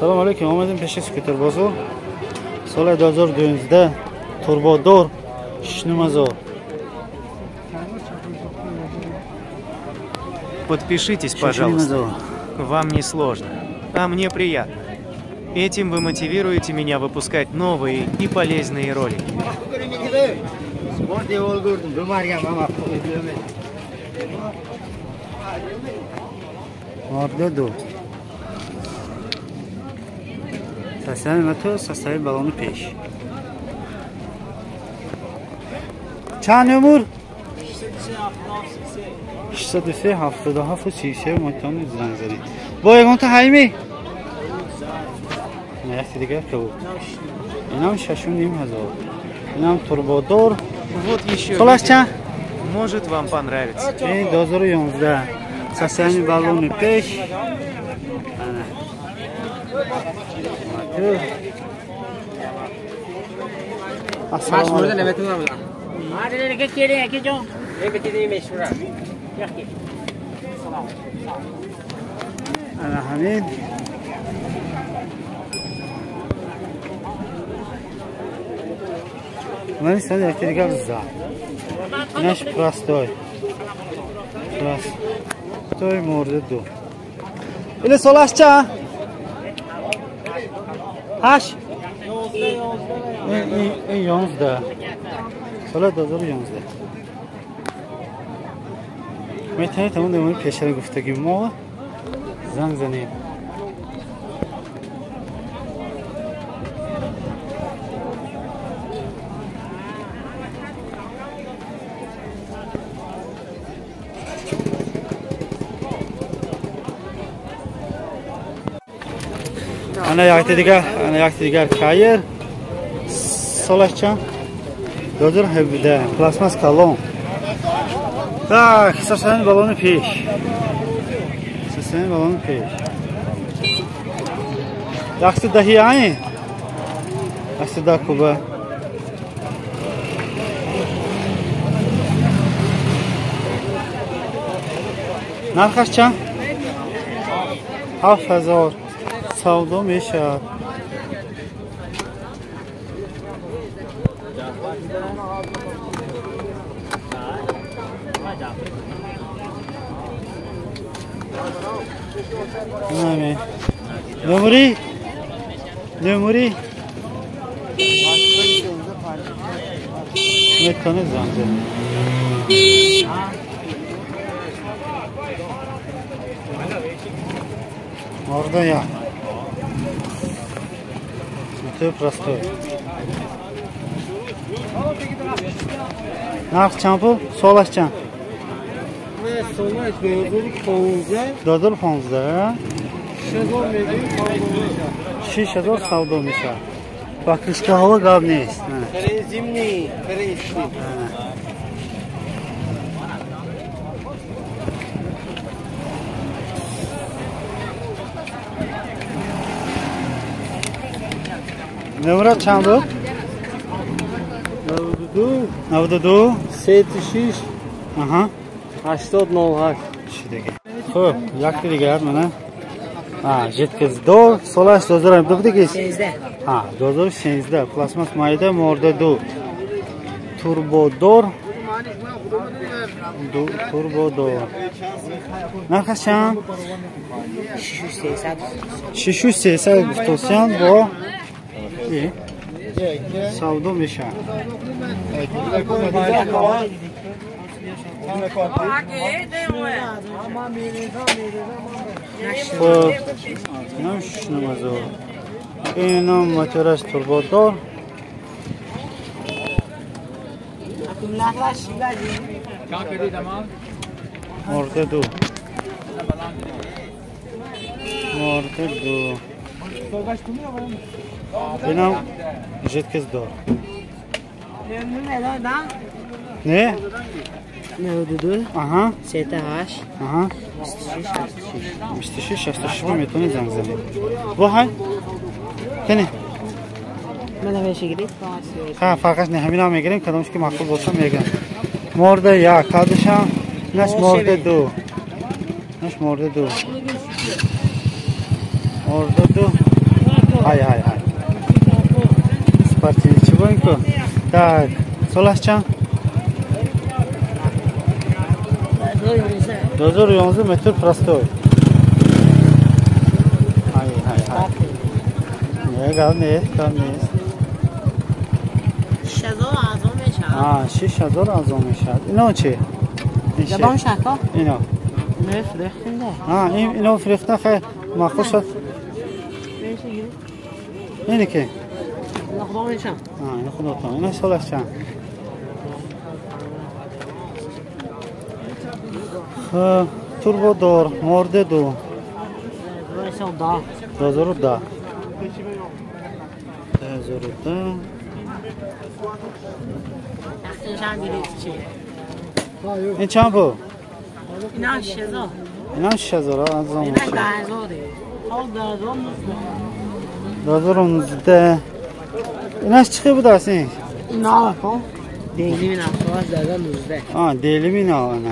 Салом алейкум, омадем пеши скутер бозор. Соли 2012 турбодор 6,5. Подпишитесь, пожалуйста. Вам не сложно, а мне приятно. Этим вы мотивируете меня выпускать новые и полезные ролики. Чанд умр? 63 77 33 метавонед занг занед. Бо ягонта ҳайми? Не, яке дигар кабуд. Инам 6,5. Инам турбодор. Вот еще. Солаш чанд? Может, вам понравится. Ин 2011. Состояние баллони пеш. Ассалому алайкум. Ана ҳамин. Ман сад яке дигар за. Инаш простой. Простой морда ду. Иле солаш ча? 8. Ин 11. Сола 2011. Метавонед ҳамон номери пешара гуфтагӣ мо занг занед. Ана якти дигар кайер. Солаш чанд? 2017. Пластмас калон. Так, состояние баллони пеш. Состояние баллони пеш. Якси даҳи айн? Якси да куба. Нархаш чанд? 7000. Савдо мешавад. Номери? Номери? Метавонед занг занед. Морда як. Ты простой. Нарх чанд пул? Солаш чанд? Солаш 2015. 2015. 6000 савдо мешавад. Ба крышкаҳо гап нест. Зимний. Номера чанд буд? 92 92 36 аҳа 808. Чӣ дига? Хуб, якти дигар мана. Жеткиздор солаш 2017 будигиз? 13. 2013. Пластмас майда морда 2. Турбодор. Турбодор. Нархаш чанд? 6300. 6300 гуфтосян бо савдо мешавад. Хуб, инам 6,5. Инам мотораш турбодор. Морда ду. Морда ду. Инам жидкость-дор. Не? 92. Аҳа. 38. Аҳа. 26 26 66 метавонед занг занед. Бо ҳай? Кане? Мана мешигиред. Ха, фарқаш не, ҳаминам мегирем, кадомш ки маъқул боша мегирем. Морда як, кадушам, наш морда ду. Наш морда ду. Морда ду. Ҳай ҳай ҳай. Спортивный чӣ бо ин ку? Так, солаш чанд? 2011 метр простой. Ҳай ҳай ҳай. Не, гап нест, гап нест. 6000 арзон мешавад. 6000 арзон мешавад. Ино чӣ? Забон шако? Ино. Не фрехтинда. Ино фрехта хай махсус шуд. Ине ки? Худо мешам. Ино худотон. Ино солаш чанд? Турбодор, морде ду. 2010. 2010. این چند بود؟ اینا 6000. اینا 6000 арзон мешавад. 2019. Инаш чӣ будааст ин? Ина ко? Дейли мина, 2019. Дейли мина, ана.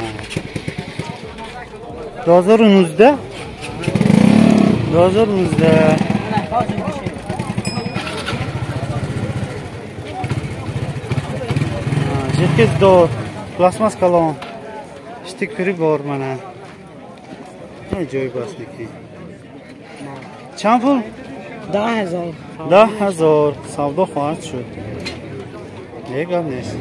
2019? 2019. Жидкость дор, пластмасс калон, штик прибор мана. Ҷой басники. Чанд пул? 10000. 10000 савдо хоҳад шуд. Не гап нест.